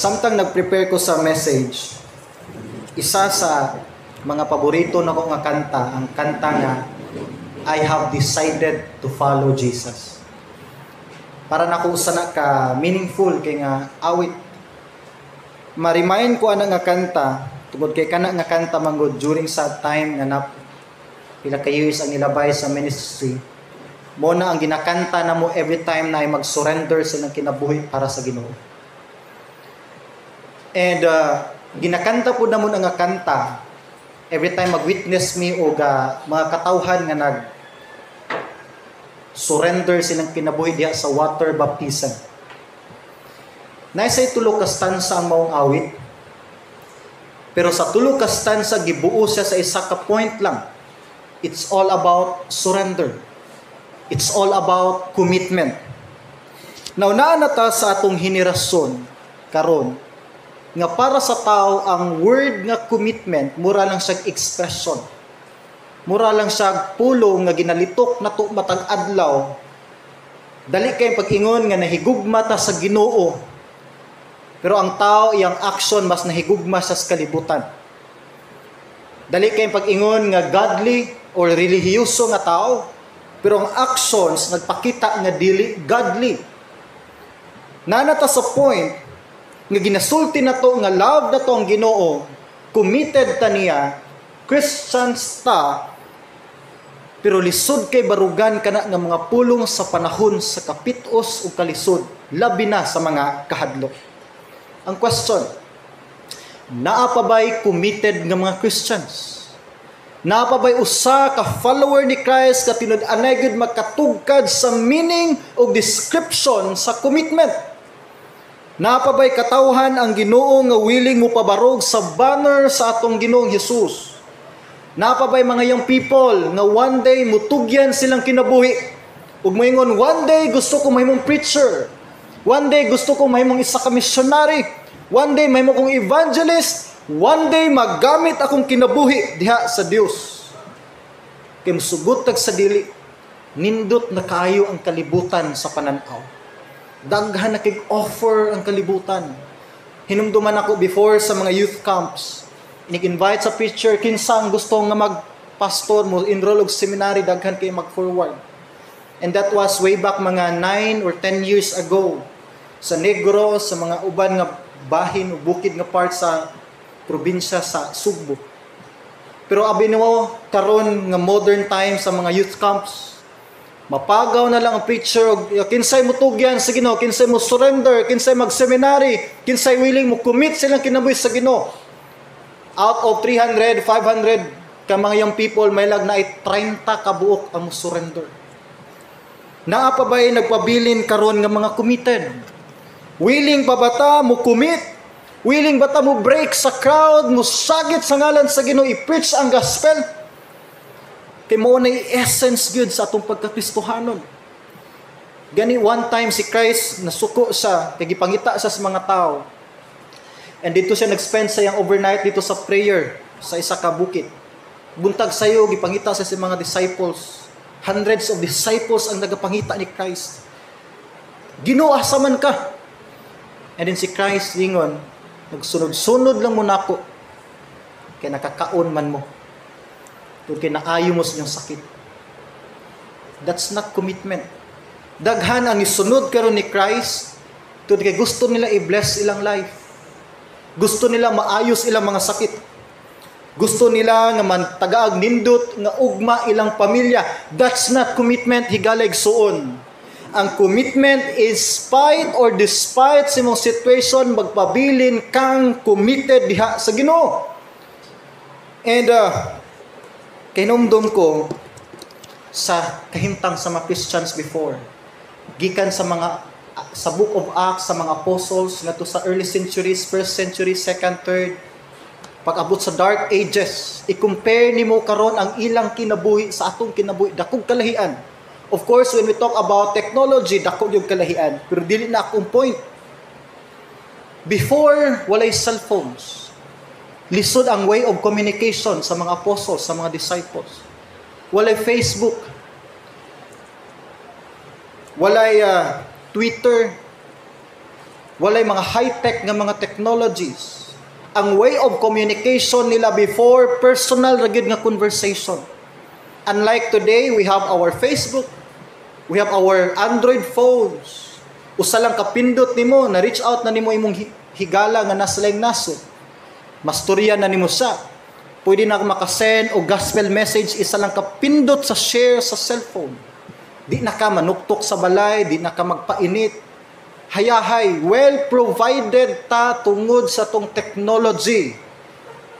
Samtang nag-prepare ko sa message, isa sa mga paborito nako nga kanta, ang kanta nga "I Have Decided to Follow Jesus." Para nako usa na ka meaningful kay nga awit. Ma-remind ko ana nga kanta tungod kay kana nga kanta manggod during sa time nga na pila ka years ang nilabay sa ministry. Mo na ang ginakanta na mo every time na ay mag-surrender silang kinabuhi para sa Ginoo. And ginakanta po namo nga kanta every time mag-witness mi og mga katawhan nga nag surrender silang kinabuhi diha sa water baptism. Naay tulo ka stanza ang maong awit. Pero sa tulo ka stanza, gibuo siya sa isa ka point lang. It's all about surrender. It's all about commitment. Now, naa na ta sa atong henerasyon karon nga para sa tao ang word nga commitment mura lang siya expression. Mura lang siya pulong nga ginalitok nato matag adlaw. Dali kay pag-ingon nga nahigugma ta sa Ginoo. Pero ang tao, iyang action, mas nahigugma sa kalibutan. Dali kay pag-ingon nga godly or relihiyoso nga tao, pero ang actions nagpakita nga dili godly. Naa na ta sa point nga ginasulti nato nga love nato ang Ginoo, committed ta niya, Christians ta, pero lisod kay barugan kana nga mga pulong sa panahon sa kapitos ug kalisod, labi na sa mga kahadlok. Ang question, naa pa ba'y committed nga mga Christians? Naa pa ba'y usa ka follower ni Christ ka tinud-anay gyud makatugkad sa meaning o description sa commitment? Naa pa ba'y katawhan ang Ginoo nga willing mo pabarog sa banner sa atong Ginoong Hesus? Naa pa ba'y mga young people nga one day mutugyan silang kinabuhi ug moingon, "One day gusto ko mahimong preacher. One day gusto ko mahimong isa ka missionary. One day mahimo kong evangelist. One day magamit akong kinabuhi diha sa Dios"? Kay musugot tag sa dili, nindot na kaayo ang kalibutan sa pananaw. Daghan na kay offer ang kalibutan. Hinumduman ako before sa mga youth camps. Inig-invite sa preacher, kinsa ang gusto nga mag-pastor, mo enroll og seminary, daghan kay mag-forward. And that was way back mga 9 or 10 years ago. Sa Negros, sa mga uban nga bahin o bukid nga part sa probinsya sa Sugbo. Pero abi nimo karon nga modern time sa mga youth camps, mapagaw na lang ang preacher og kinsay mo tugyan sa Ginoo, kinsay mo surrender, kinsay mag-seminary, kinsay willing mo commit silang kinabuhi sa Ginoo. Out of 300, 500 ka mga young people, may lag na ay 30 ka buok ang mo surrender. Naa pa ba'y nagpabilin karon nga mga committed? Willing pa ba ta mo commit? Willing ba ta mo break sa crowd, mo sagit sa ngalan sa Ginoo, i-preach ang gospel? Kay mao na essence gyud sa atong pagkakristohanon. Gani one time si Christ nasuko siya kay gipangita siya sa mga tao. And dito siya nag-spend sa iyang overnight dito sa prayer sa isa ka bukid. Buntag sayo, gipangita siya sa mga disciples. Hundreds of disciples ang nagapangita ni Christ. "Ginoo, asa man ka?" And then si Christ ingon, "Nagsunod-sunod lang mo nako kay nakakaon man mo. Tungod kay naayo mo sa inyong sakit." That's not commitment. Daghan ang isunod karon ni Christ tungod kay gusto nila i-bless ilang life. Gusto nila maayos ilang mga sakit. Gusto nila nga man tagaag nindot nga ugma ilang pamilya. That's not commitment, higala igsuon. Ang commitment is spite or despite sa imong situation, magpabilin kang committed diha sa Ginoo. And kahinumdom ko sa kahimtang sa mga Christians before. Gikan sa mga sa Book of Acts, sa mga apostles ngadto sa early centuries, first century, second, third, pag-abot sa Dark Ages, i-compare nimo karon ang ilang kinabuhi sa atong kinabuhi, dakog kalahian. Of course, when we talk about technology, dako yung kalahian, pero dili na akong point. Before, walay cellphones. Lisod ang way of communication sa mga apostles, sa mga disciples. Walay Facebook. Walay Twitter. Walay mga high-tech nga mga technologies. Ang way of communication nila before, personal ra gyud nga conversation. Unlike today, we have our Facebook, we have our Android phones. Usa lang kapindot nimo, na reach out na nimo imong higala nga nasa laing nasod. Masturya na nimo siya. Pwede na makasend og gospel message, isa lang kapindot sa share sa cellphone. Di na ka manuktok sa balay, di na ka magpainit. Hayahay, well provided ta tungod sa tong technology.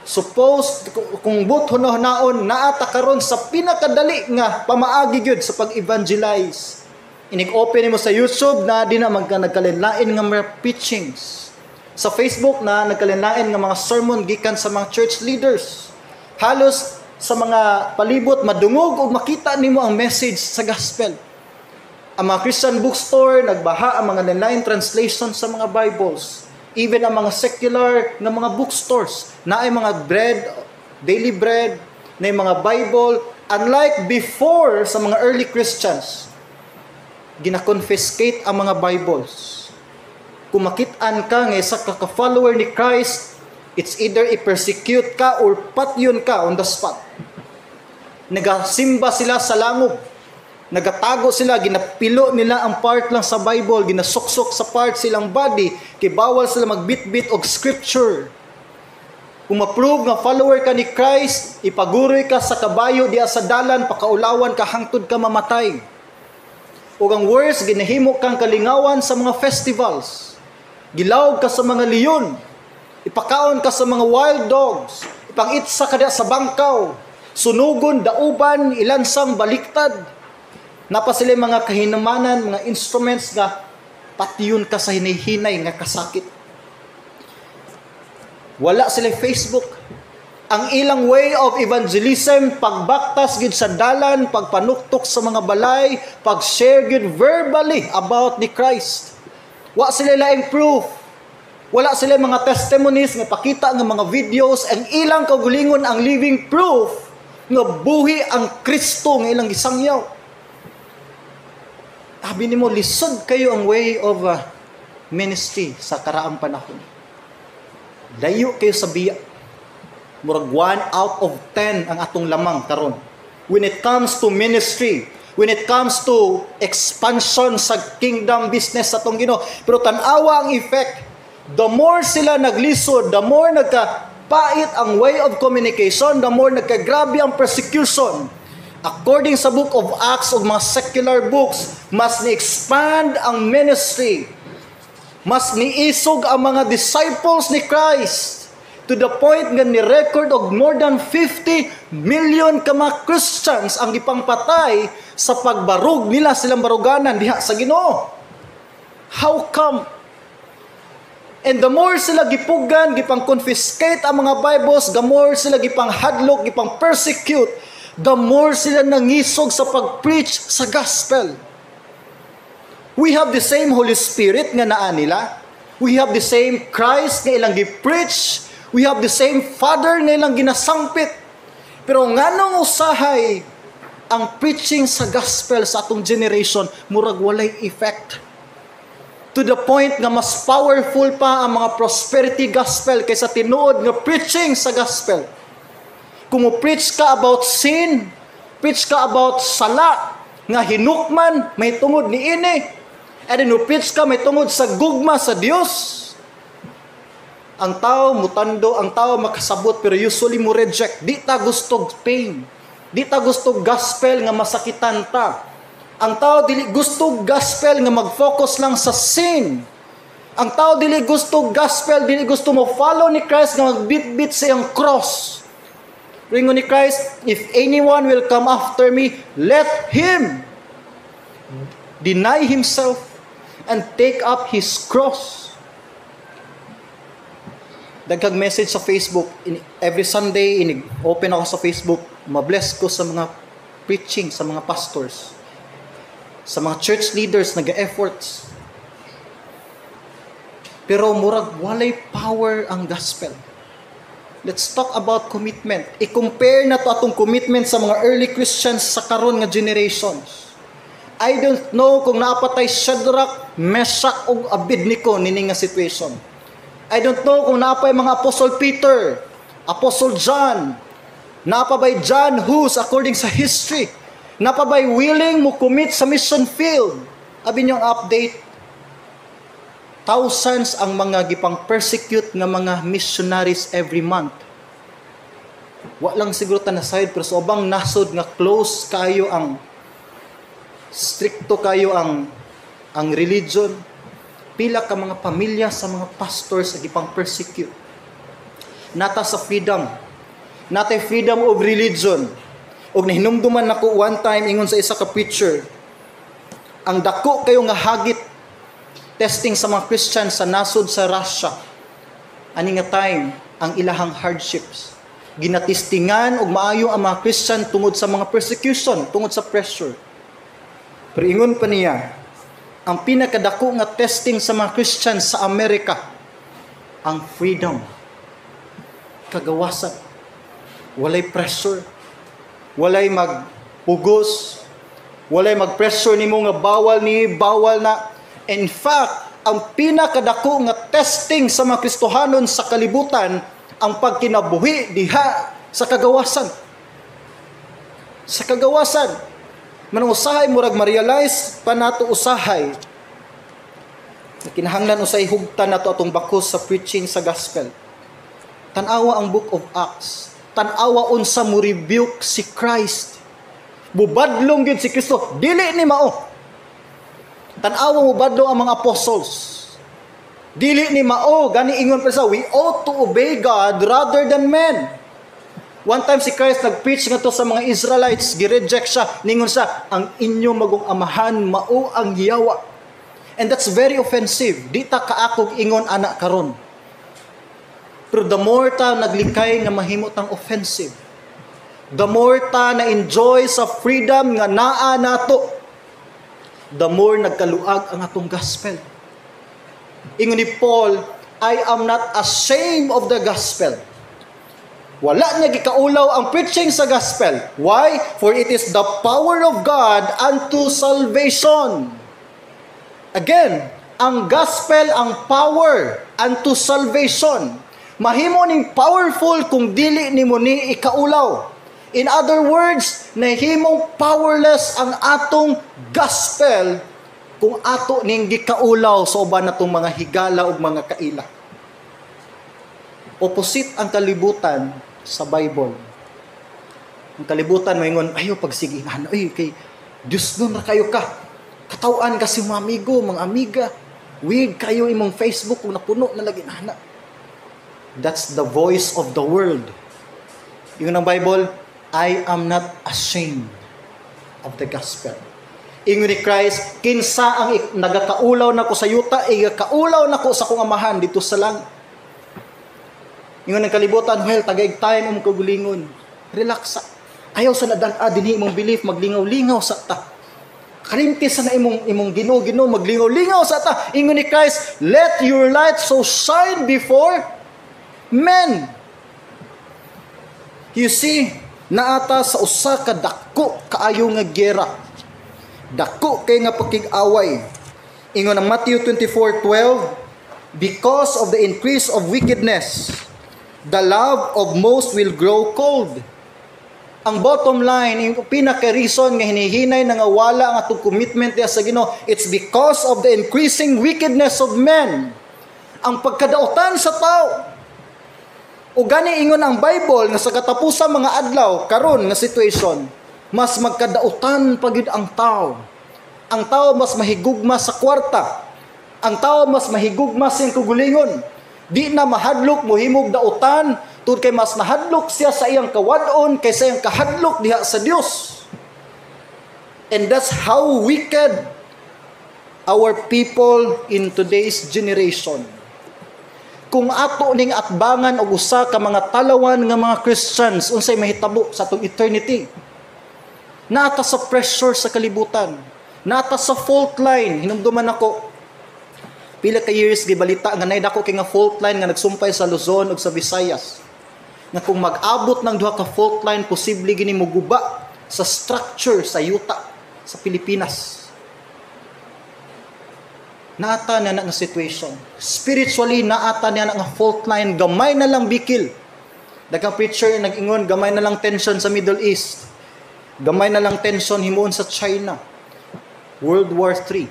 Suppose kung but hunahnaon, naa ta karon sa pinakadali nga pamaagi gyud sa pag-evangelize. Inig-open nimo sa YouTube na di na magka nagkalinlain nga mga preachings. Sa Facebook na nagkalinlain nga mga sermon gikan sa mga church leaders. Halos sa mga palibot, madungog ug makita nimo ang message sa gospel. Ang mga Christian bookstore, nagbaha ang mga lain translation sa mga Bibles. Even ang mga secular nga mga bookstores, naay mga bread, daily bread, na mga Bible, unlike before sa mga early Christians, gina-confiscate ang mga Bibles. Kung makit-an ka nga isa ka ka-follower ni Christ, it's either i-persecute ka or patyon ka on the spot. Nagasimba sila sa langob. Nagatago sila, ginapilo nila ang part lang sa Bible, ginasuksok sa part silang body, kay bawal sila magbitbit og scripture. Kung ma-prove nga follower ka ni Christ, ipaguroy ka sa kabayo diya sa dalan, pakaulawan ka hangtod ka mamatay. Ug ang worst, ginahimo kang kalingawan sa mga festivals. Gilawog ka sa mga leon. Ipakaon ka sa mga wild dogs. Ipang-itsa ka diya sa bangkaw. Sunugon, dauban, ilansang baliktad. Naa pa sila mga kahinumanan, mga instruments nga patyon ka sa hinihinay nga kasakit. Wala sila Facebook. Ang ilang way of evangelism, pagbaktas gid sa dalan, pagpanuktok sa mga balay, pag-share gid verbally about the Christ. Wa sila laing proof. Wala sila mga testimonies nga pakita nga mga videos. Ang ilang kaugalingon ang living proof nga buhi ang Kristo nga ilang gisangyaw. Sabi nimo, lisod kayo ang way of ministry sa karaang panahon. Layo kayo sa biya. Murag 1 out of 10 ang atong lamang karon. When it comes to ministry, when it comes to expansion sa kingdom business sa atong Ginoo. Pero tan-awa ang effect. The more sila naglisod, the more nagkapait ang way of communication, the more nagkagrabe ang persecution. According sa Book of Acts o mga secular books, mas ni-expand ang ministry. Mas niisog ang mga disciples ni Christ to the point nga ni-record og more than 50 million ka mga Christians ang gipangpatay sa pagbarog nila silang baruganan diha sa Ginoo. How come? And the more sila gipugan, gipang confiscate ang mga Bibles, the more sila gipang hadlok, gipang persecute, the more sila nangisog sa pag-preach sa gospel. We have the same Holy Spirit nga naa nila. We have the same Christ nga ilang gi-preach. We have the same Father nga ilang ginasangpit. Pero nganong usahay ang preaching sa gospel sa atong generation murag walay effect? To the point nga mas powerful pa ang mga prosperity gospel kaysa tinuod nga preaching sa gospel. Kung mo preach ka about sin, preach ka about sala, nga hinukman, may tungod ni ini. And then mo preach ka may tungod sa gugma sa Dios. Ang tao mutando, ang tao makasabot, pero usually mo reject. Di ta gusto pain. Di ta gusto gospel nga masakitan ta. Ang tao dili gusto gospel nga mag-focus lang sa sin. Ang tao dili gusto gospel, dili gusto mo follow ni Christ nga magbitbit sa iyang cross. Ingon ni Christ, "If anyone will come after me, let him deny himself and take up his cross." Daghang message sa Facebook. Every Sunday, open ako sa Facebook, mabless ko sa mga preaching, sa mga pastors, sa mga church leaders, naga-efforts. Pero murag walay power ang gospel. Let's talk about commitment. I-compare na to atong commitment sa mga early Christians sa karon nga generations. I don't know kung naa pa tay Shadrach, Meshach ug Abednego nini nga situation. I don't know kung naa pay mga Apostle Peter, Apostle John, naa pa bay John Hus according sa history. Naa pa bay willing mo commit sa mission field. Abi niyo ang update, thousands ang mga gipang persecute nga mga missionaries every month. Wa lang siguro ta na-side, pero sa ubang nasod nga close kayo, ang strikto kayo ang religion, pila ka mga pamilya sa mga pastors ang gipang persecute. Naa ta sa freedom, naa tay freedom of religion. Ug nahinumduman nako one time, ingon sa isa ka preacher, ang dako kayo nga hagit, testing sa mga Christian sa nasod sa Russia ani nga time, ang ilahang hardships, ginatestingan og maayo ang mga Christian tungod sa mga persecution, tungod sa pressure. Pero ingon pa niya, ang pinakadako nga testing sa mga Christian sa Amerika, ang freedom. Kagawasan. Walay pressure. Walay magpugos. Walay mag-pressure nimo nga bawal ni, bawal na. In fact, ang pinakadako nga testing sa mga Kristohanon sa kalibutan, ang pagkinabuhi diha sa kagawasan. Sa kagawasan. Manong usahay murag ma-realize pa nato usahay na kinahanglan usay hugtan nato atong bakos sa preaching sa gospel. Tan-awa ang Book of Acts. Tan-awa unsa mo rebuke si Christ. Mubadlong gyud si Kristo, "Dili ni mao." Tan-awa, mubadlong ang mga apostles. "Dili ni mao." Gani ingon pa sa, we ought to obey God rather than men. One time si Christ nag-preach nga to sa mga Israelites, gi-reject siya, ningon siya, "Ang inyo magong amahan mao ang yawa." And that's very offensive. Di ta kaakog ingon ana karon. Pero the more ta naglikay nga mahimo tang offensive, the more ta na enjoy sa freedom nga naa nato, the more nagkaluag ang atong gospel. Ingon ni Paul, "I am not ashamed of the gospel." Wala niya gikaulaw ang preaching sa gospel. Why? For it is the power of God unto salvation. Again, ang gospel ang power unto salvation. Mahimo ning powerful kung dili nimo ni ikaulaw. In other words, nahimong powerless ang atong gospel kung ato ning gikaulaw sa uban natong mga higala ug mga kaila. Opposite ang kalibutan sa Bible. Ang kalibutan moingon, "Ayo pagsige ano ay kay Diyos nun ra kayo ka. Katawan kasi mga amigo, mga amiga. Weird kayo imong Facebook kung napuno na lagi na." That's the voice of the world. Ingon ng Bible, "I am not ashamed of the gospel." Ingon ni Christ, "Kinsa ang nagakaulaw nako sa yuta, igakaulaw nako sa akong Amahan dito sa langit." Ingon ng kalibutan, "Well, tagaig time imong kaugalingon. Relax sa. Ayaw sa nadal-a dinhi imong belief, maglingaw-lingaw sa ta. Kalimti sa na imong Ginoo-Ginoo, maglingaw-lingaw sa ta." Ingon ni Christ, "Let your light so shine before men." You see, naa ta sa usa ka dako kaayo nga gera. Dako kay nga pakig-away. Ingon ang Matthew 24:12, "Because of the increase of wickedness, the love of most will grow cold." Ang bottom line, yung pinaka-reason nga hinihinay na nga wala ang atong commitment diya sa Ginoo, it's because of the increasing wickedness of men. Ang pagkadautan sa tao. O gani ingon ang Bible nga sa katapusan mga adlaw karon nga situation, mas magkadautan pa gyud ang tao. Ang tao mas mahigugma sa kwarta. Ang tao mas mahigugma sa iyang kaugalingon. Di na mahadlok mohimog dautan tungod kay mas nahadlok siya sa iyang kawad-on kaysa iyang kahadlok diha sa Dios. And that's how wicked our people in today's generation. Kung ato ning atbangan og usa ka mga talawan nga mga Christians, unsay mahitabo sa atong eternity? Naa ta sa pressure sa kalibutan. Naa ta sa fault line. Hinumduman ako, pila ka years gibalita nga nay dako kay nga fault line nga nagsumpay sa Luzon ug sa Visayas. Nga kung mag-abot ng duha ka fault line, posible gini moguba sa structure sa yuta sa Pilipinas. Naa ta na nga situation. Spiritually, naa ta niya nga fault line, gamay na lang bikil. Daghang preacher nag-ingon, gamay na lang tension sa Middle East. Gamay na lang tension himuon sa China. World War III.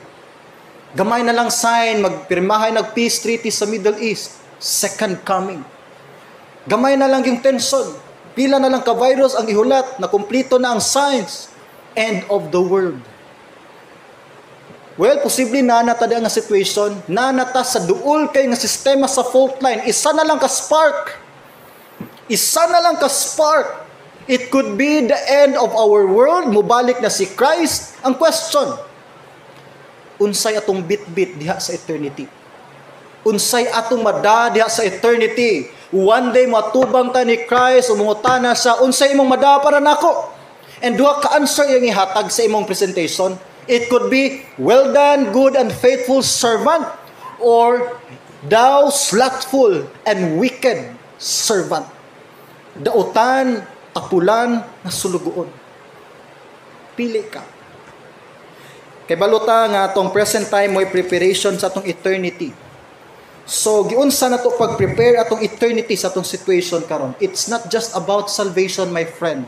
Gamay na lang sign, magpirmahay nag peace treaty sa Middle East. Second coming. Gamay na lang yung tension. Pila na lang ka virus ang ihulat na kumpleto na ang signs. End of the world. Well, posible na nata nga situation, na nata sa duol kay nga sistema sa fault line. Isa na lang ka spark. Isa na lang ka spark. It could be the end of our world, mubalik na si Christ. Ang question, unsay atong bit-bit diha sa eternity? Unsay atong mada diha sa eternity? One day matubang ta ni Christ, mangutana siya, "Unsay imong mada para nako?" And duha ka answer yung ihatag sa imong presentation. It could be, "Well done, good and faithful servant," or "Thou slothful and wicked servant." Dautan, tapulan, na sulugoon. Pili ka. Kay kabalo ta nga atong present time mo'y preparation sa atong eternity. So, giunsa na to pag-prepare atong eternity sa atong situation karon? It's not just about salvation, my friend.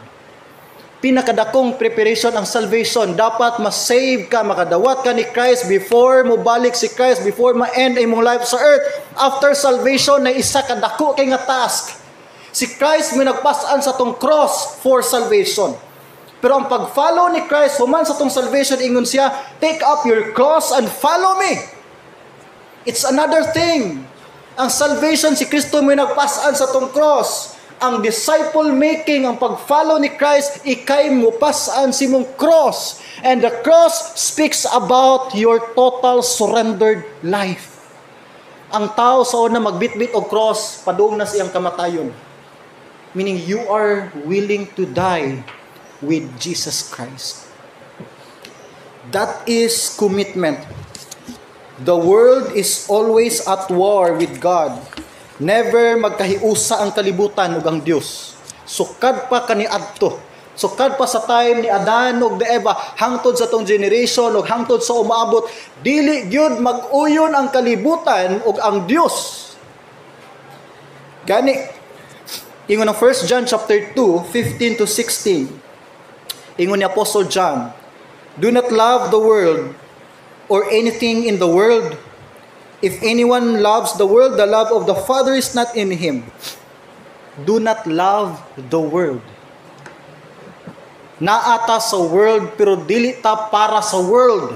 Pinakadakong preparation ang salvation. Dapat ma-save ka, makadawat ka ni Christ before mo balik si Christ, before ma-end imong life sa earth. After salvation, na isa ka dako kay nga task. Si Christ may nagpasan sa atong cross for salvation. Pero ang pag-follow ni Christ human sa atong salvation, ingon siya, "Take up your cross and follow me." It's another thing. Ang salvation, si Kristo may nagpasan sa atong cross. Ang disciple making, ang pag-follow ni Christ, ikay mo pasan sa imong cross. And the cross speaks about your total surrendered life. Ang tao sa una magbitbit og cross, padung na siyang kamatayon. Meaning you are willing to die with Jesus Christ. That is commitment. The world is always at war with God. Never magkahiusa ang kalibutan ug ang Dios. Sukad pa kaniadto. Sukad pa sa time ni Adan ug ni Eva hangtod sa atong generation ug hangtod sa umaabot, dili gyud mag-uyon ang kalibutan ug ang Dios. Gani ingon ang 1 John chapter 2, 15 to 16. Ingon ni Apostle John, "Do not love the world or anything in the world. If anyone loves the world, the love of the Father is not in him." Do not love the world. Naa ta sa world pero dili ta para sa world.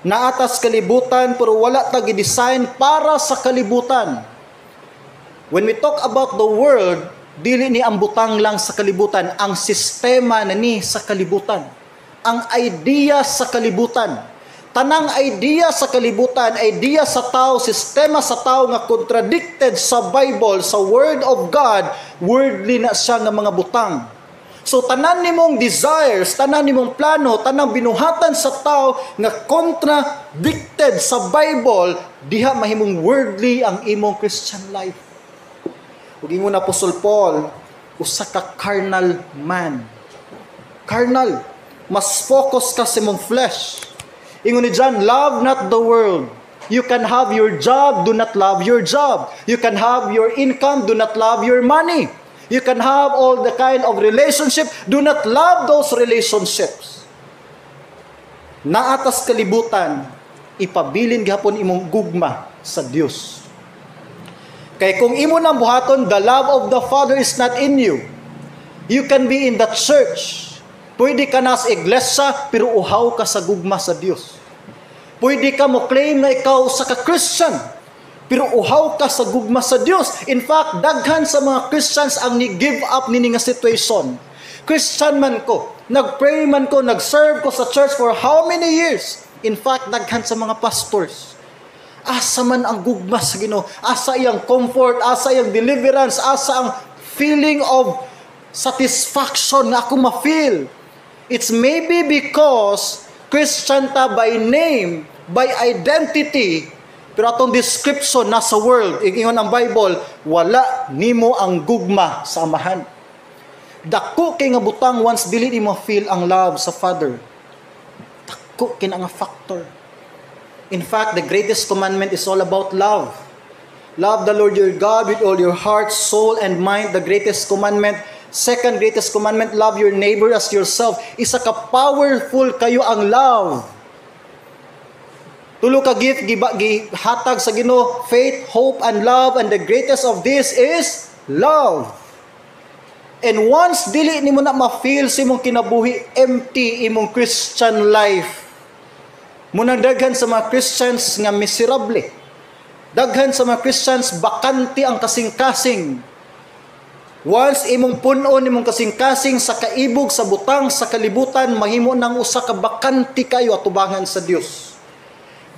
Naa ta sa kalibutan pero wala ta gi-design para sa kalibutan. When we talk about the world, dili ni ang butang lang sa kalibutan, ang sistema na ni sa kalibutan. Ang idea sa kalibutan. Tanang idea sa kalibutan, idea sa tao, sistema sa tao nga contradicted sa Bible, sa Word of God, worldly na siya nga mga butang. So tanan nimong desires, tanan nimong plano, tanang binuhatan sa tao nga contradicted sa Bible, diha mahimong worldly ang imong Christian life. Ug ingon Apostle Paul, usa ka carnal man. Carnal. Mas focus ka sa imong flesh. Ingon ni John, "Love not the world." You can have your job, do not love your job. You can have your income, do not love your money. You can have all the kind of relationship, do not love those relationships. Naa ta sa kalibutan, ipabilin gihapon imong gugma sa Dios. Kay kung imo nang buhaton, the love of the Father is not in you. You can be in the church. Pwede ka na sa iglesia, pero uhaw ka sa gugma sa Dios. Pwede ka mo claim na ikaw sa ka-Christian, pero uhaw ka sa gugma sa Dios. In fact, daghan sa mga Christians ang ni-give up nini nga situation. "Christian man ko, nag-pray man ko, nag-serve ko sa church for how many years?" In fact, daghan sa mga pastors. Asa man ang gugma sa Ginoo? Asa iyang comfort? Asa iyang deliverance? Asa ang feeling of satisfaction nga ako ma-feel? It's maybe because Christian ta by name, by identity, pero atong description nasa world. Ingon ang Bible, wala nimo ang gugma sa Amahan. Dako kay nga butang once dili nimo feel ang love sa Father. Dako kay nga factor. In fact, the greatest commandment is all about love. Love the Lord your God with all your heart, soul, and mind. The greatest commandment. Second greatest commandment, love your neighbor as yourself. Isa ka powerful kayo ang love. Tulo ka gift giba gihatag sa Ginoo, faith, hope and love, and the greatest of this is love. And once dili nimo na ma-feel sa imong kinabuhi, empty imong Christian life. Munang daghan sa mga Christians nga miserable. Daghan sa mga Christians, bakante ang kasing-kasing. Once imong punon imong kasing-kasing sa kaibog, sa butang sa kalibutan, mahimo nang usa ka bakante kayo atubangan sa Dios.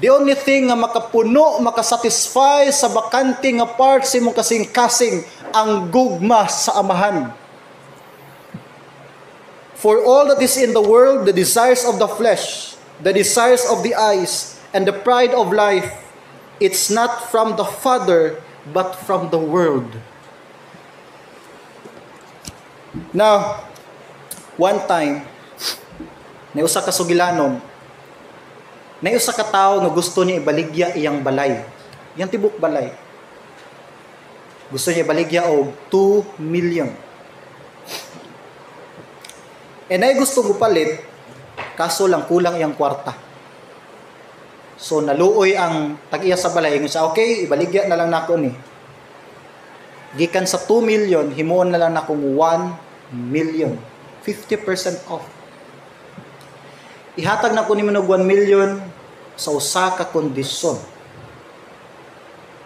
The only thing nga makapuno, makasatisfy sa bakante nga part sa imong kasing-kasing, ang gugma sa Amahan. For all that is in the world, the desires of the flesh, the desires of the eyes, and the pride of life, it's not from the Father, but from the world. Now, one time, may usa ka sugilanon, may usa ka tawo nga gusto niya ibaligya iyang balay. Iyang tibok balay. Gusto niya ibaligya og 2 million. E nay gusto ko palit, kaso lang kulang iyang kwarta. So naluoy ang tag-iya sa balay, ingon siya, "Okay, ibaligya na lang nako ni. Gikan sa 2 million, himuon na lang nakong 1 million. 50% off. Ihatag na ko nimo og 1 million sa usa ka kondisyon.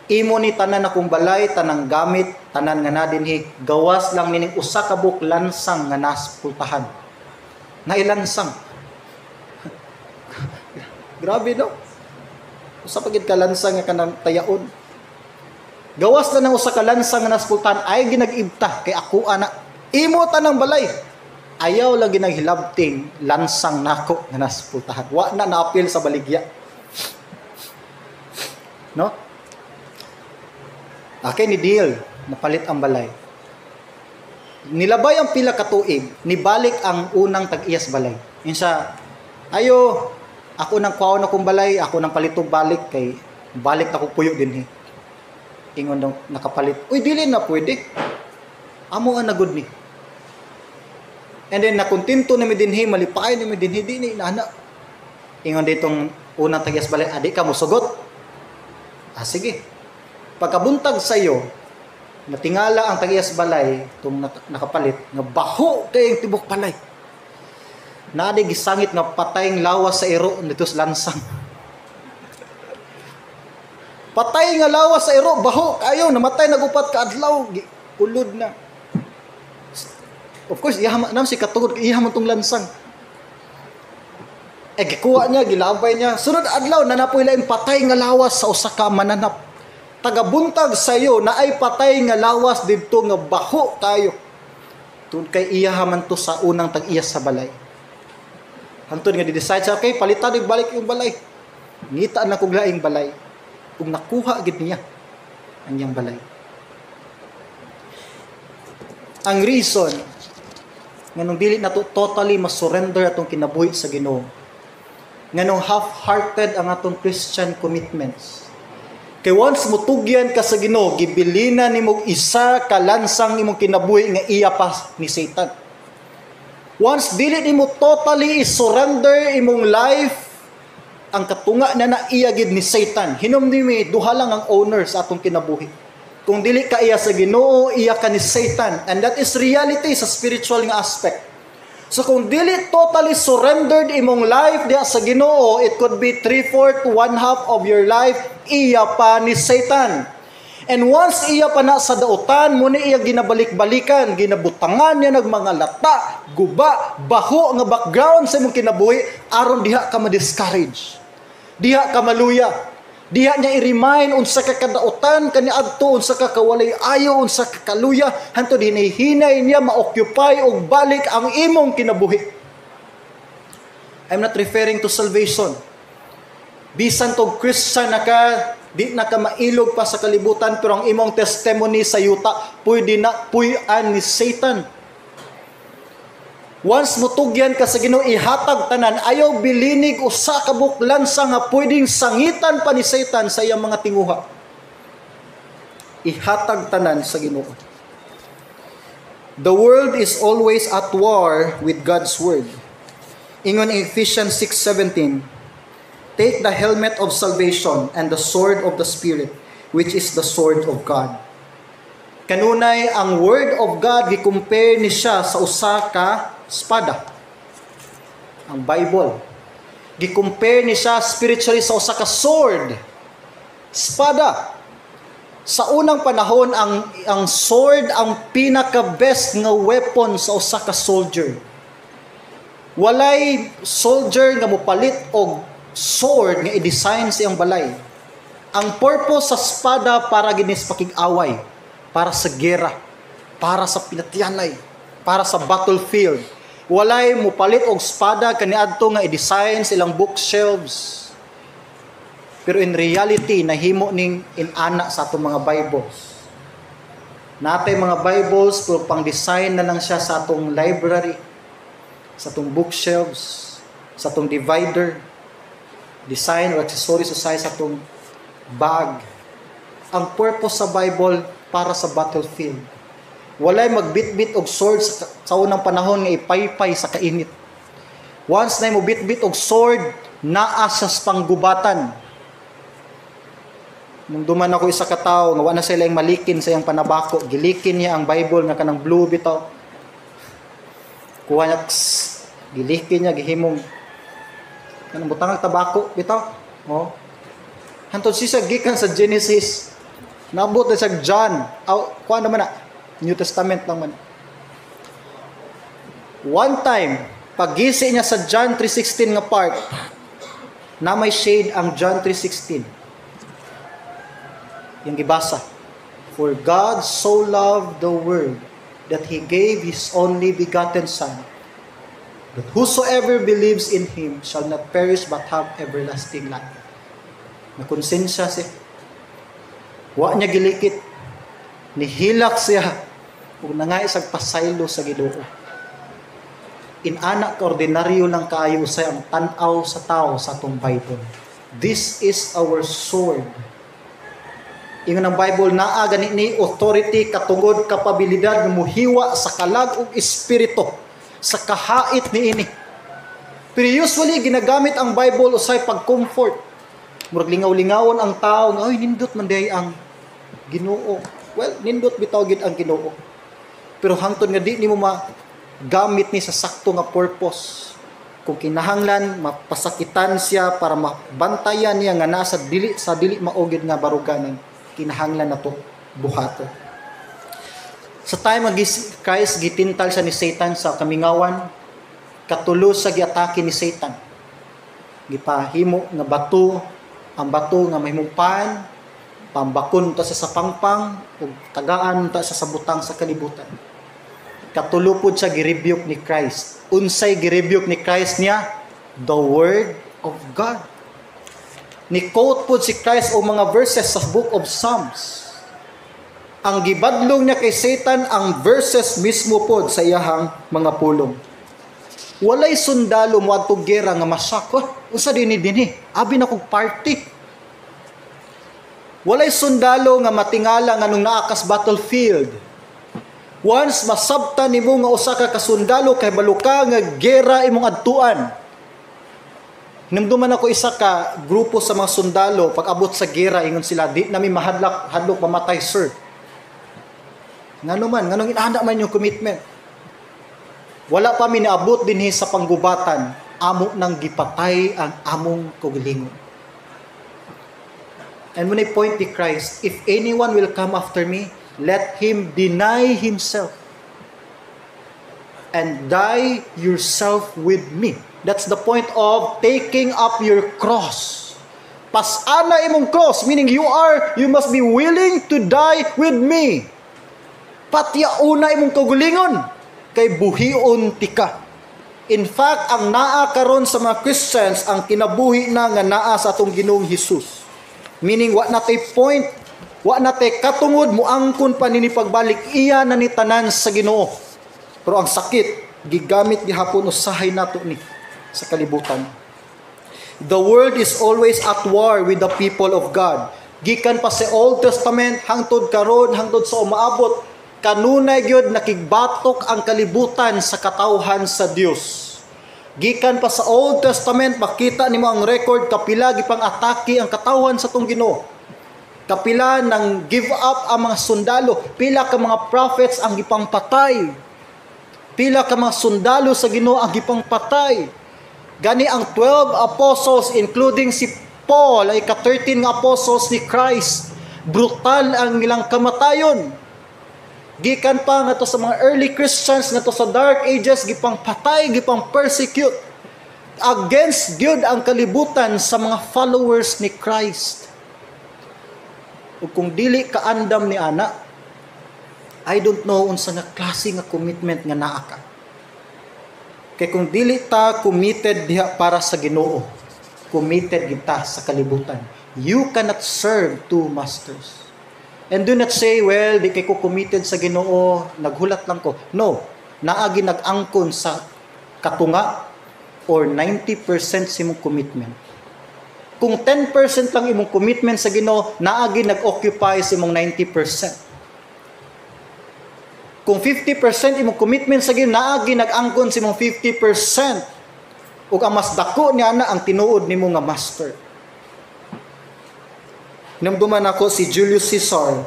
Imo ni tanan akong balay, tanang gamit, tanan nga na dinhi, gawas lang nining usa ka buok lansang nga naspultahan." Nailansang. Grabe, no? Usa pa gid ka lansang nga kanang tayaon. "Gawas lang ng usa ka lansang nga naspultahan, ay ginag-ibta kay ako ana. Imo tanang balay. Ayaw lang ginaghilabting lansang nako nga naspultahan." Wa na naapil sa baligya. No? Okay, ni deal, napalit ang balay. Nilabay ang pila ka tuig, nibalik ang unang tag-iyas balay. Insa, "Ayo, ako nang kuhaon akong balay, ako nang palitog balik kay balik na ko puyo dinhi." Ingon daw nakapalit, "Uy, dili na pwede. Amo ang nagud ni. And then nakontento na mi dinhi, malipay na mi dinhi, di ni inana." Ingon ditong unang tag-iyas balay, "Adi ka mosugot. Ah, sige." Pagkabuntag sa iyo, natingala ang tag-iyas balay, itong nakapalit, nga baho kayong tibok balay. Naadi gisangit nga patayng lawas sa iro dito sa lansang. Patay nga lawas sa iro, baho kayo, namatay nagupat ka adlaw, ulod na. Of course, iya nam si katugod, iya man tong lansang. Eh gikuha niya, gilabay niya. Sunod adlaw nanapoy lain patay nga lawas sa usa ka mananap. Tagabuntag sa iyo na ay patay nga lawas didto nga baho kayo. Tungod kay iya man to sa unang tag-iya sa balay. Hantod nga di-decide siya, "Okay, palitan og balik yung balay. Ngita na kog laing balay." Ug nakuha gid niya ang iyang balay. Ang reason nganong dili nato totally ma-surrender atong kinabuhi sa Ginoo, nganong half-hearted ang atong Christian commitments, kay once mutugyan ka sa Ginoo, gibilina nimo isa ka lansang imong kinabuhi nga iya pa ni Satan. Once dili nimo totally i-surrender imong life, ang katunga na na iya gid ni Satan. Hinumdumi, duha lang ang owner sa atong kinabuhi. Kung dili ka iya sa Ginoo, iya ka ni Satan. And that is reality sa spiritual nga aspect. So kung dili totally surrendered imong life diha sa Ginoo, it could be 3/4 to 1/2 of your life iya pa ni Satan. And once iya pa na sa dautan, muna iya ginabalik-balikan, ginabutangan niya ng mga lata, guba, baho nga background sa imong kinabuhi, aron diha ka ma-discourage. Diha ka maluya. Diha niya i-remind unsa ka kadautan kaniadto, unsa ka kawalay ayo, unsa ka kaluya, hantod hinay-hinay niya ma-occupy og balik ang imong kinabuhi. I'm not referring to salvation. Bisan tog Christian na ka, di na ka mailog pa sa kalibutan, pero ang imong testimony sa yuta, pwede na puy-an ni Satan. Once mutugyan ka sa Ginoo, ihatag tanan, ayaw bilinig usa ka buklansa nga pwedeng sangitan pa ni Satan sa iyang mga tinguha. Ihatag tanan sa Ginoo. The world is always at war with God's word. Ingon in Ephesians 6:17, "Take the helmet of salvation and the sword of the Spirit, which is the sword of God." Kanunay ang word of God gi-compare ni siya sa usa ka espada. Ang Bible, gi-compare ni siya spiritually sa usa ka sword. Espada. Sa unang panahon, ang sword ang pinaka best nga weapon sa usa ka soldier. Walay soldier nga mopalit og sword nga i-design sa iyang balay. Ang purpose sa espada, para gyud sa pakig-away, para sa gera, para sa pinatyanay, para sa battlefield. Walay mopalit og espada kaniadto nga i-design sa ilang bookshelves. Pero in reality, nahimo ning inana sa atong mga Bibles. Natay mga Bibles, pero pang design na lang siya sa atong library, sa atong bookshelves, sa atong divider, design or accessories sa sa atong bag. Ang purpose sa Bible, para sa battlefield. Walay magbitbit og sword sa unang panahon nga ipaypay sa kainit. Once na mo bitbit og sword, naa sa panggubatan. Nung duman ako isa ka tawo nga wa na sila yung malikin sa iyang panabako, gilikin niya ang Bible nga kanang blue bitaw. Kuha niya, kss, gilikin niya, gihimong kanang butang tabako bitaw. Oh. Hantod siya gikan sa Genesis. Naabot na sa John. Aw, kuha naman na. New Testament lang man. One time, pagisi niya sa John 3:16 nga part, na may shade ang John 3:16. Yung gibasa. "For God so loved the world that He gave His only begotten Son, that whosoever believes in Him shall not perish but have everlasting life." Nakonsensya siya. Wa niya gilikit. Nihilak siya. Ug nangay sa pasaylo sa Ginoo. Inana ka ordinaryo lang kaayo usay ang tan-aw sa tao sa atong Bible. This is our sword. Ingon ang Bible, naa gani ni authority katungod kapabilidad nga muhiwa sa kalag ug espiritu sa kahait niini. Pero usually ginagamit ang Bible usay pag-comfort. Murag lingaw-lingawon ang tao nga, "Ay, nindot man diay ang Ginoo." Well, nindot bitaw gid ang Ginoo. Pero hangtod nga di nimo magamit ni sa sakto nga purpose. Kung kinahanglan mapasakitan siya para mabantayan niya nga nasa dili sa dili mao gid nga baruganan, kinahanglan na to buhaton. Sa time nga Christ gitintal siya ni Satan sa kamingawan, katulo sa giatake ni Satan. Gipahimo nga bato, ang bato nga mahimong pan, pambakon ta sa pangpang ug tagaan ta sa butang sa kalibutan. Katulo pod siya gi-rebuke ni Christ. Unsay gi-rebuke ni Christ niya? The word of God. Ni quote pod si Christ og mga verses sa Book of Psalms. Ang gibadlong niya kay Satan, ang verses mismo pod sa iyahang mga pulong. Walay sundalo moadto gera nga masak. "Oh, unsa dinhi dinhi? Abi na kog party." Walay sundalo nga matingala nga nung naa kas battlefield. Once masabta nimo nga usa ka kasundalo, kay balo ka nga gera imong adtuan. Hinumduman ako isa ka grupo sa mga sundalo, pag abot sa gera, ingon sila, "Di nami mahadlok hadlok mamatay, sir." Ngano man, nganong inana man yung commitment? "Wala pa mi niabot dinhi sa panggubatan, amo nang gipatay ang among kaugalingon." And when I point to Christ, "If anyone will come after me, let him deny himself and die yourself with me." That's the point of taking up your cross. Pasana imong cross, meaning you must be willing to die with me. Patyauna imong kaugalingon, kay buhion tika. In fact, ang naa karon sa mga Christians, ang kinabuhi na nga naa sa atong Ginoong Hesus. Meaning, wa na tay point, wa na tay katungod muangkon pa nini pagbalik, iya na ni tanan sa Ginoo. Pero ang sakit, Gigamit gihapon usahay nato ni sa kalibutan. The world is always at war with the people of God. Gikan pa sa Old Testament hangtod karon, hangtod sa umaabot, kanunay gyud nakigbatok ang kalibutan sa katawhan sa Dios. Gikan pa sa Old Testament, makita nimo ang record kapila gipang atake ang katawhan sa atong Ginoo. Kapila nang give up ang mga sundalo, pila ka mga prophets ang gipang patay. Pila ka mga sundalo sa Ginoo ang gipang patay. Gani ang 12 apostles, including si Paul, ay ka-13 nga apostles ni Christ, brutal ang ilang kamatayon. Gikan pa ngadto sa mga early Christians, ngadto sa Dark Ages, gipang patay, gipang persecute. Against gyud ang kalibutan sa mga followers ni Christ. Ug kung dili ka andam ni ana, I don't know unsa nga klase nga commitment nga naa ka. Kay kung dili ta committed diha para sa Ginoo, committed kita sa kalibutan. You cannot serve two masters. And do not say, "Well, di kay ko committed sa Ginoo, naghulat lang ko." No, naagi nag-angkon sa katunga or 90% sa imong commitment. Kung 10% lang imong commitment sa Ginoo, naagi nag-occupy sa imong 90%. Kung 50% imong commitment sa Ginoo, naagi nag-angkon sa imong 50%. Ug ang mas dako niya na ang tinuod nimo nga master. Namduman ako si Julius Caesar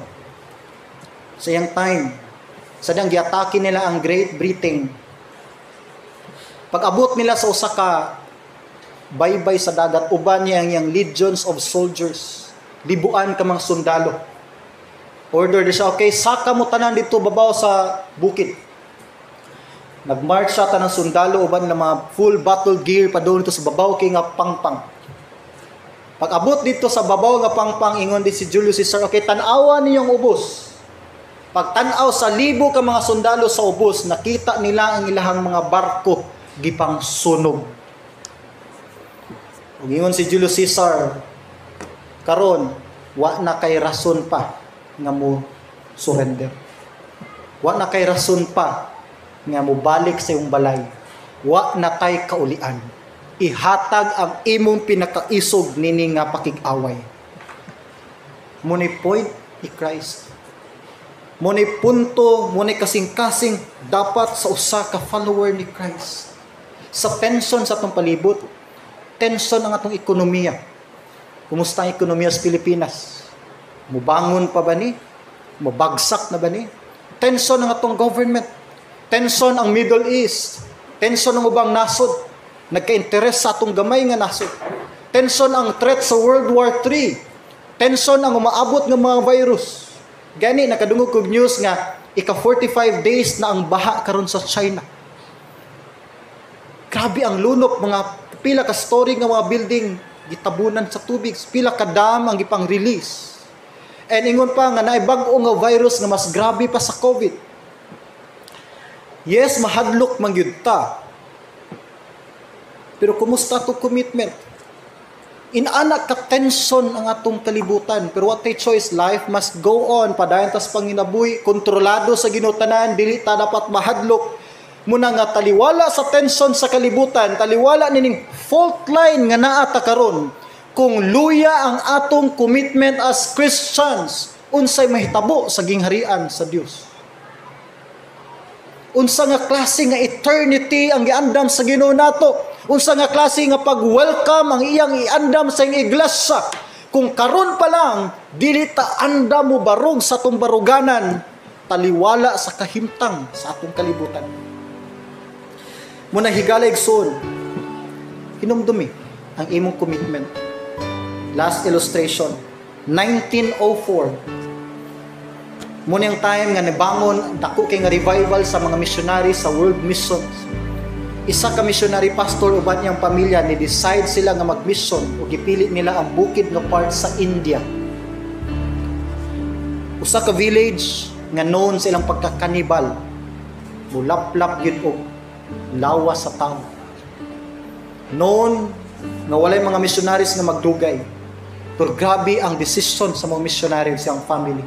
sa iyang time. Sa diyang giatake nila ang Great Britain. Pag-abot nila sa usa ka baybay sa dagat, uban niya ang iyang legions of soldiers. Libuan ka mga sundalo. Order di siya, "Okay, saka mo tanan dito babaw sa bukid." Nagmarch siya tanang sundalo uban ng mga full battle gear pa doon dito sa babaw kay nga pangpang. Pag abot dito sa babaw nga pangpang, ingon di si Julius Caesar, "Okay, tan-awa ninyong ubos." Pag tan-aw sa libo ka mga sundalo sa ubos, nakita nila ang ilahang mga barko gipang sunog. Ug ingon si Julius Caesar, "Karon, wa na kay rason pa nga mo surrender. Wa na kay rason pa nga mo balik sa iyong balay. Wa na tay kaulian. Ihatag ang imong pinakaisog nini nga pakig-away." Mao ni point ni Christ. Mao ni punto, mao ni kasing-kasing dapat sa usa ka follower ni Christ. Sa tension sa atong palibot, tension ang atong ekonomiya. Kumusta ang ekonomiya sa Pilipinas? Mubangon pa ba ni? Mubagsak na ba ni? Tension ang atong government. Tension ang Middle East. Tension ang ubang nasod. Nagka-interes sa atong gamay nga nasod. Tension ang threat sa World War III. Tension ang umaabot ng mga virus. Gani nakadungog kog news nga ika 45 days na ang baha karon sa China. Grabe ang lunok, mga pila ka story nga mga building gitabunan sa tubig, pila ka dam ang gipang release. And ingon pa nga naay bag-o nga virus nga mas grabe pa sa COVID. Yes, mahadlok man gyud ta. Pero kumusta to commitment? Inana ka tension ang atong kalibutan, pero what a choice, life must go on, padayon tas panginabuhi, kontrolado sa Ginoo tanan, dili ta dapat mahadlok. Muna nga taliwala sa tension sa kalibutan, taliwala nining fault line nga naa ta karon. Kung luya ang atong commitment as Christians, unsay mahitabo sa gingharian sa Dios? Unsa nga klase nga eternity ang giandam sa Ginoo nato? Unsa nga klase nga pag-welcome ang iyang iandam sa iyang iglesia? Kung karon pa lang dili ta andam mo barog sa atong baruganan, taliwala sa kahimtang sa atong kalibutan. Muna higala igsoon, hinumdumi ang imong commitment. Last illustration, 1904. Muna yung time nga nibangon dako kay nga revival sa mga missionary sa world missions. Isa ka missionary pastor uban niyang pamilya, ni decide sila nga mag-mission ug gipili nila ang bukid nga part sa India. Usa ka village nga known sa ilang pagkakanibal. Mulaplap gyud og lawas sa tao. Known nga walay mga missionaries nga magdugay. Pero grabe ang decision sa mga missionaries, siyang family.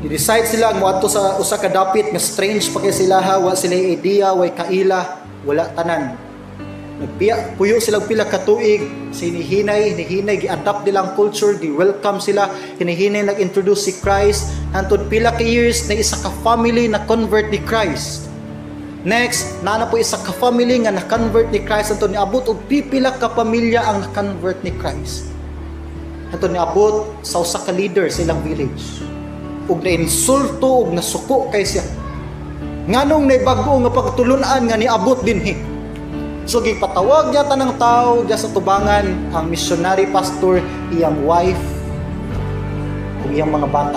Ni-decide sila moadto sa usa ka dapit nga strange pa kay sila ha, wa sila idea, way kaila, wala tanan. Nagpiya, puyo sila og pila ka tuig, sinihinay, hinihinay gi-adapt nila ang culture, gi-welcome sila, hinihinay nag-introduce si Christ, hantod pila ka years na isa ka family na convert ni Christ. Next, naa na po isa ka family nga na-convert ni Christ, hantod niabot og pipila ka pamilya ang na-convert ni Christ. Hantod niabot sa usa ka leader sa ilang village. Ug nainsulto ug nasuko kay siya. Nganong naibag-o nga pagtulunan nga niabot dinhi? So gipatawag niya tanang tao diya sa tubangan ang missionary pastor, iyang wife, ug iyang mga bata.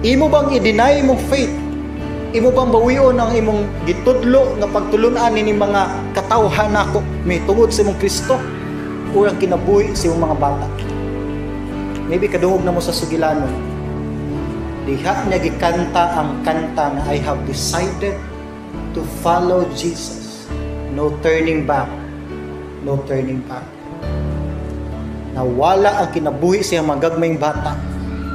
Imo bang i-deny imong faith? Imo bang bawion ang imong gitudlo nga pagtulunan ni mga katawhan nako may tungod sa imong Kristo o ang kinabuhi sa imong mga bata? Maybe kadungog na mo sa sugilanon. Diha niya gikanta ang kanta nga "I have decided to follow Jesus. No turning back. No turning back." Nawala ang kinabuhi sa iyang magagmayng bata.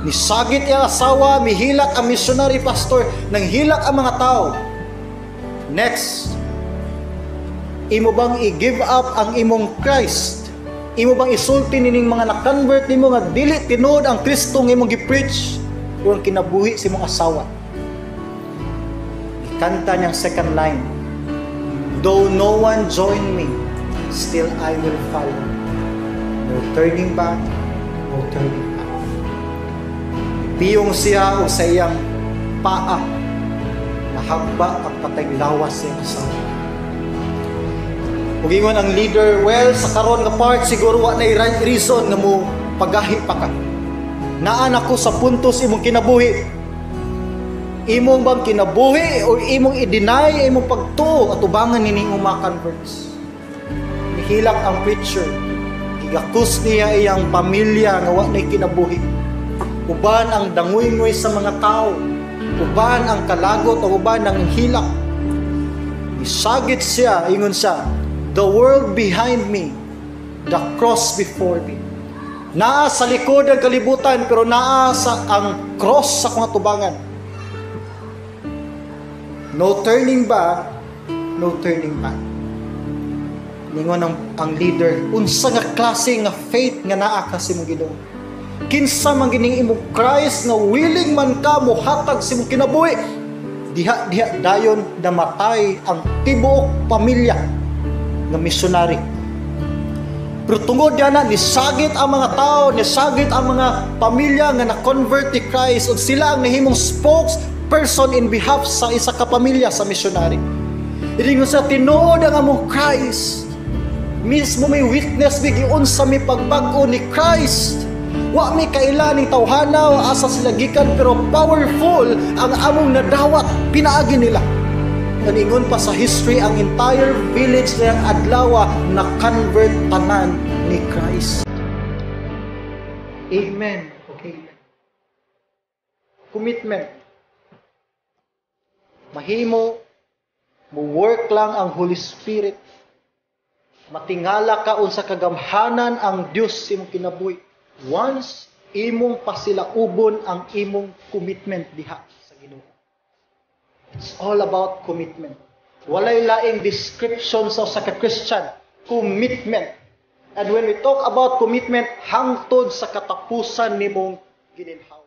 Nisagit iyang asawa, mihilak ang missionary pastor, nanghilak ang mga tao. Next, imo bang i-give up ang imong Christ? Imo bang isulti nining mga na-convert nimo nga dili tinuod ang Kristo nga imong gi-preach o ang kinabuhi sa imong asawa? Ikanta niyang second line, "Though no one join me, still I will follow. No turning back, no turning back." Piyong siya o sa iyang paa, nahagba ang patay lawas sa iyang asawa. Ug ingon ang leader, "Well, sa karon nga part siguro wa na reason nga mo pagahi pa ka. Naa na ko sa puntos imong kinabuhi. Imong bang kinabuhi o imong i-deny imong pagtuo atubangan nini imong mga converts?" Nihilak ang preacher. Gigakus niya iyang pamilya nga wa na'y kinabuhi. Uban ang danguy-ngoy sa mga tao. Uban ang kalagot o uban ang hilak. Isagit siya, ingon siya, "The world behind me, the cross before me." Naa sa likod ang kalibutan, pero naa sa ang cross sa akong atubangan. No turning back, no turning back. Ningon ang leader, "Unsa nga klase nga faith nga naa ka sa imong Ginoo? Kinsa man gining imong Christ nga willing man ka mohatag sa imong kinabuhi?" Diha diha dayon namatay ang tibuok pamilya nga missionary. Pero tungod na nisagit ang mga tao, nisagit ang mga pamilya nga na-convert ni Christ ug sila ang nahimong spokesperson in behalf sa isa ka pamilya sa missionary. Ingon sa tinuod ang among Christ. Mismo may witness mi giunsa mi pagbag-o ni Christ. Wa mi kaila ning tawhana o asa sila gikan, pero powerful ang among nadawat pinaagi nila. Kaningon pa sa history, ang entire village ng adlaw na convert tanan ni Christ. Amen. Okay. Commitment. Mahimo mo work lang ang Holy Spirit. Matingala ka unsa kagamhanan ang Dios sa imong kinabuhi. Once imong pasilaubon ang imong commitment diha sa Ginoo. It's all about commitment. Walay laing description sa usa ka Christian. Commitment. And when we talk about commitment, hangtod sa katapusan nimong gininhawa.